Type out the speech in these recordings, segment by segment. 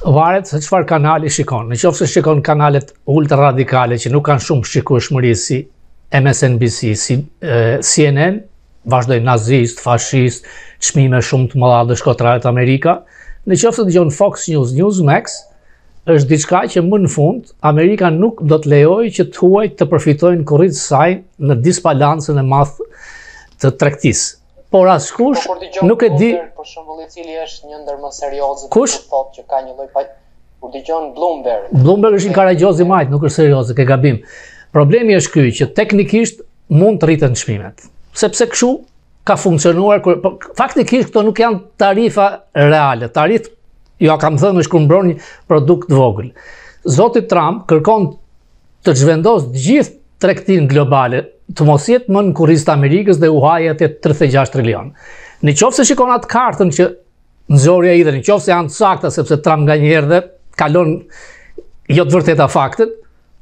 Varet se çfarë kanali shikon. Në qoftë se shikon kanalet ultra radikale që nuk kanë shumë shikueshmëri si MSNBC, si CNN, vazhdojnë nazist, fashist, çmime shumë të mëdha dhe shkatërrohet Amerika. Në qoftë se dëgjon Fox News, Newsmax, është diçka që më në fund Amerika nuk do të lejojë që të huajt të përfitojnë në kurriz të saj në disbalancën e madh të tregtisë. Por askush po, nuk e di për shembull i cili është një ndër më seriozët Kush? që thotë që ka një lloj pa kur dëgjon Bloomberg. Bloomberg është një karagjoz i majtë, nuk është serioz, ke gabim. Problemi është ky që teknikisht mund të rriten çmimet, sepse kështu ka funksionuar kur po, faktikisht këto nuk janë tarifa reale. Tarif jo kam thënë është kur mbron një produkt të vogël. Zoti Trump kërkon të zhvendos të gjithë tregtinë globale, të mos jetë më në kurriz të Amerikës dhe u hajë atë 36 trilion. Në qoftë se shikon atë kartën që nxori ai dhe në qoftë se janë të sakta sepse Trump nganjëherë dhe kalon jo të vërteta faktet,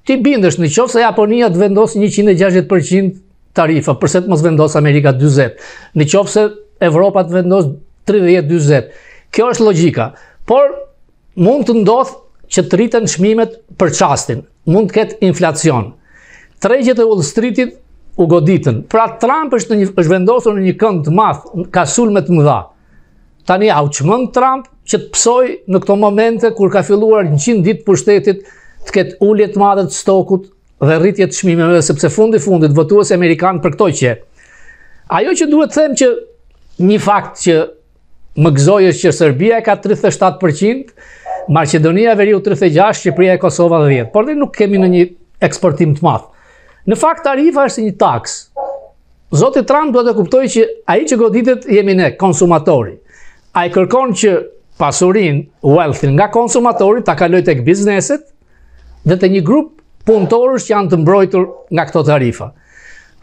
ti bindesh në qoftë se Japonia të vendos 160% tarifa, përse të mos vendos Amerika 40, në qoftë se Evropa të vendos 30-40. Kjo është logjika. Por mund të ndodhë që të rriten çmimet për çastin, mund të ketë inflacion. Tregjet e Wall Streetit u goditën. Pra Trump është në një, është vendosur në një kënd të madh, ka sulme të mëdha. Tani a u çmend Trump që të pësoj në këto momente kur ka filluar 100 ditë pushtetit të ketë ulje të madhe të stokut dhe rritje të çmimeve sepse fundi fundit votuesi amerikan për këto që. Ajo që duhet të them që një fakt që më gëzoi është që Serbia e ka 37%, Maqedonia e Veriut 36, Shqipëria e Kosova 10, por ne nuk kemi në një eksportim të madh. Në fakt tarifa është një taksë. Zoti Trump duhet të kuptojë që ai që goditet jemi ne, konsumatori. Ai kërkon që pasurinë, wealthin nga konsumatori ta kalojë tek bizneset dhe te një grup punëtorësh që janë të mbrojtur nga këto tarifa.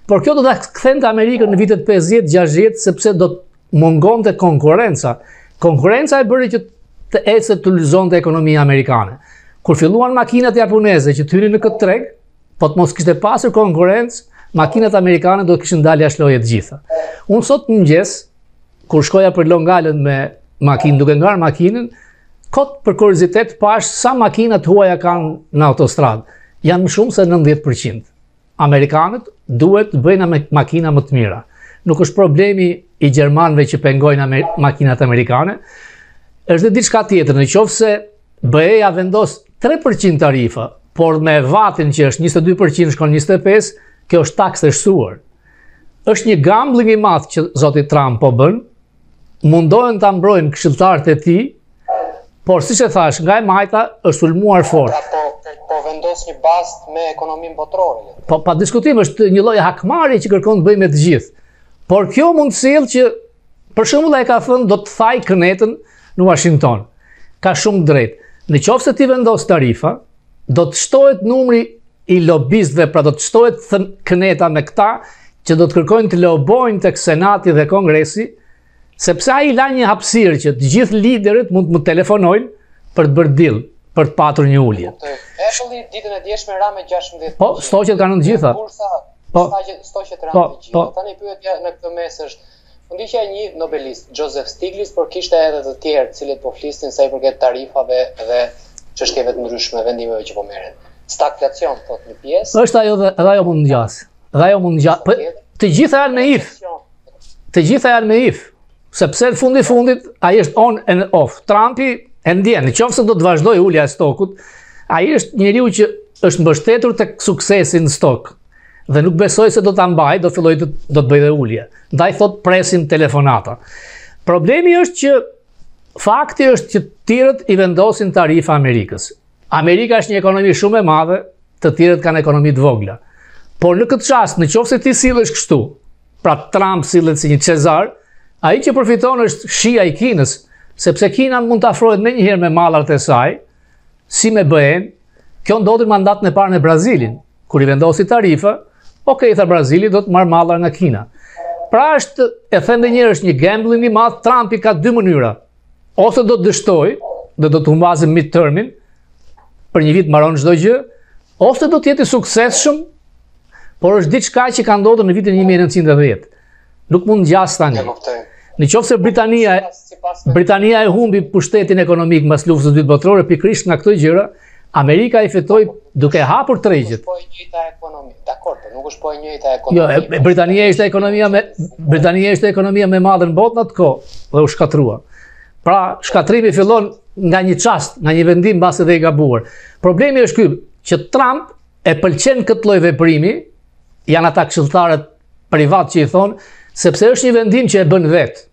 Por kjo do ta kthente Amerikën në vitet 50-60 sepse do të mungonte konkurrenca. Konkurrenca e bëri që të ecte të lulëzonte ekonomia amerikane. Kur filluan makinat japoneze që të hynin në këtë treg, po të mos kishte pasur konkurrencë, makinat amerikane do të kishin dalë jashtë loje të gjitha. Unë sot në mëngjes, kur shkoja për Long Island me makinë, duke ngarë makinën, kot për kuriozitet pash sa makina të huaja kanë në autostradë. Janë më shumë se 90%. Amerikanët duhet të bëjnë makina më të mira. Nuk është problemi i gjermanëve që pengojnë amer makinat amerikane. Është dhe diçka tjetër, në qoftë se BE-ja vendos 3% tarifa, por me VAT-in që është 22% shkon 25, kjo është taksë e shtuar. Është një gambling i madh që zoti Trump po bën, mundohen ta mbrojnë këshilltarët e tij, por siç e thash, nga e majta është sulmuar fort. Pra, po, po vendos një bast me ekonominë botërore. Po pa diskutim është një lloj hakmarrje që kërkon të bëjë me të gjithë. Por kjo mund të sjellë që për shembull ai ka thënë do të thaj kënetën në Washington. Ka shumë drejt. Në qoftë se ti vendos tarifa, do të shtohet numri i lobistëve, pra do të shtohet këneta me këta që do të kërkojnë të lobojnë tek Senati dhe Kongresi, sepse ai la një hapësirë që të gjithë liderët mund të më telefonojnë për të bërë deal, për të patur një ulje. Apple-i ditën e djeshme ra me 16. Po, stoqet kanë të gjitha. Bursa, po, stoqet ranë po, të gjitha. Po. Tani pyetja në këtë mes është, Po ndiqja një nobelist, Joseph Stiglitz, por kishte edhe të tjerë, të cilët po flisnin sa i përket tarifave dhe çështjeve të ndryshme, vendimeve që po merren. Stagflacion thot një pjesë. Është ajo dhe edhe ajo mund të ngjasë. Dhe ajo mund të ngjasë. Po të gjitha janë me if. Të gjitha janë me if. Sepse në fundi fundit ai është on and off. Trumpi e ndjen, në qoftë se do të vazhdojë ulja e stokut, ai është njeriu që është mbështetur tek suksesi në stok dhe nuk besoj se do ta mbajë, do fillojë të do të bëjë dhe ulje. Ndaj thot presim telefonata. Problemi është që fakti është që tjerët i vendosin tarifa Amerikës. Amerika është një ekonomi shumë e madhe, të tjerët kanë ekonomi të vogla. Por në këtë çast, në qoftë se ti sillesh kështu, pra Trump sillet si një Cezar, ai që përfiton është Xi-ja i Kinës, sepse Kina mund të afrohet menjëherë me mallrat e saj, si me BE-n, kjo ndodhi në mandatin e parë me Brazilin, kur i vendosi tarifa, ok, tha Brazili, do të marrë mallra nga Kina. Pra është, e them dhe njëherë, është një gambling i madh, Trumpi ka dy mënyra. Ose do të dështojë, dhe do të humbasim midtermin, për një vit mbaron çdo gjë, ose do të jetë i suksesshëm, por është diçka që ka ndodhur në vitin 1910. Nuk mund ngjasë tani. Në qoftë se Britania, Britania e humbi pushtetin ekonomik mbas luftës së dytë botërore pikërisht nga këto gjëra, Amerika i fitoi duke hapur tregjet. Nuk është po e njëjta ekonomi. Dakor, po nuk është po e njëjta ekonomi. Jo, Britania ishte ekonomia me Britania ishte ekonomia më e madhe në botë në atë kohë dhe u shkatërrua. Pra, shkatërrimi fillon nga një çast, nga një vendim mbase dhe i gabuar. Problemi është ky që Trump e pëlqen këtë lloj veprimi, janë ata këshilltarët privat që i thonë, sepse është një vendim që e bën vetë.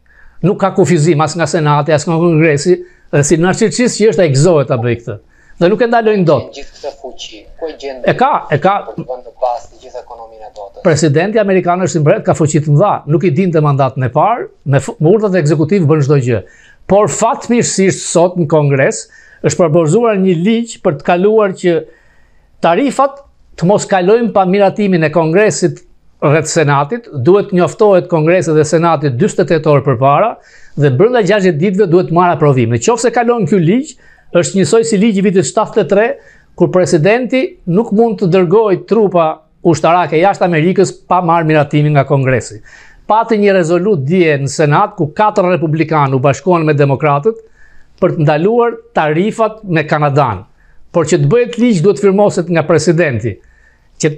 Nuk ka kufizim as nga Senati, as nga Kongresi, dhe si narcisist që është ai gëzohet ta bëjë këtë. Dhe nuk e ndalojnë dot. Gjithë këtë fuqi, ku e gjen? E ka, e ka. Për të vënë në bazë të gjithë ekonominë e botës. Presidenti amerikan është mbret, ka fuqi të mëdha, nuk i dinte mandatin e parë, me, me urdhrat ekzekutiv bën çdo gjë. Por fatmirësisht sot në Kongres është propozuar një ligj për të kaluar që Tarifat të mos kalojnë pa miratimin e Kongresit dhe të Senatit, duhet të njoftohet Kongresi dhe Senati 48 orë përpara dhe brenda 60 ditëve duhet të marrë aprovim. Në qoftë se kalon ky ligj, është njësoj si ligji i vitit 73, kur presidenti nuk mund të dërgojë trupa ushtarake jashtë Amerikës pa marrë miratimin nga Kongresi. Pati një rezolutë dje në Senat ku katër republikanë u bashkuan me demokratët për të ndaluar tarifat me Kanadanë. Por që të bëhet ligj duhet të firmoset nga presidenti. Që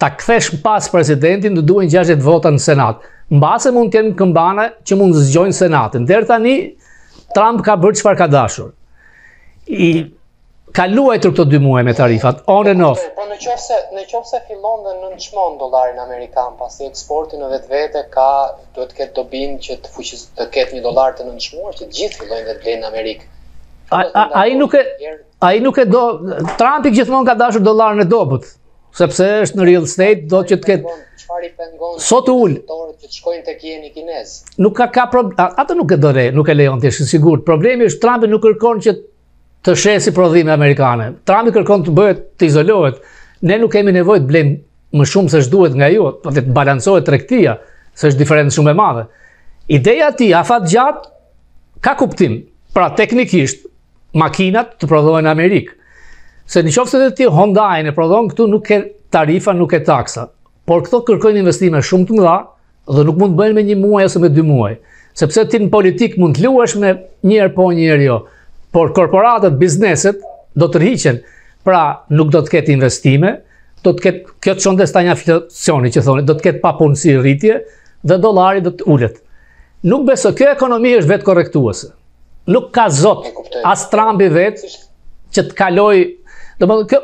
ta kthesh pas presidentin të duhen 60 vota në Senat. Mbase mund të jenë këmbana që mund të zgjojnë Senatin. Deri tani Trump ka bërë çfarë ka dashur. I ka luajtur këto dy muaj me tarifat on and off. Po në qoftë se në qoftë se fillon dhe nënçmon dollarin amerikan, pasi eksporti në vetvete ka duhet të ketë dobinë që të fuqiz të ketë një dollar të nënçmuar që të gjithë fillojnë dhe të blejnë në Amerikë. Ai nuk e ai nuk e do Trumpi gjithmonë ka dashur dollarin e dobët, sepse është në real estate, do që të ketë çfarë i pengon sot ul që të shkojnë tek jeni kinez. Nuk ka ka problem, atë nuk e do re, nuk e lejon të jesh i sigurt. Problemi është Trumpi nuk kërkon që të shesi prodhime amerikane. Trumpi kërkon të bëhet të izolohet. Ne nuk kemi nevojë të blejmë më shumë se ç'duhet nga ju, po të balancohet tregtia, se është diferencë shumë e madhe. Ideja e tij afatgjatë ka kuptim. Pra teknikisht makinat të prodhohen në Amerikë. Se në qoftë se dhe ti Hyundai e prodhon këtu nuk ke tarifa, nuk ke taksa. Por këto kërkojnë investime shumë të mëdha dhe nuk mund të bëhen me një muaj ose me dy muaj. Sepse ti në politikë mund të luash me një herë po, një herë jo. Por korporatat, bizneset do të tërhiqen. Pra, nuk do të ketë investime, do të ketë kjo të çon te stanjaflacioni që thonë, do të ketë papunësi rritje dhe dollari do të ulet. Nuk besoj, kjo ekonomi është vetëkorrektuese. Nuk ka zot, as Trumpi vetë, që të kalojë, domethënë, kjo...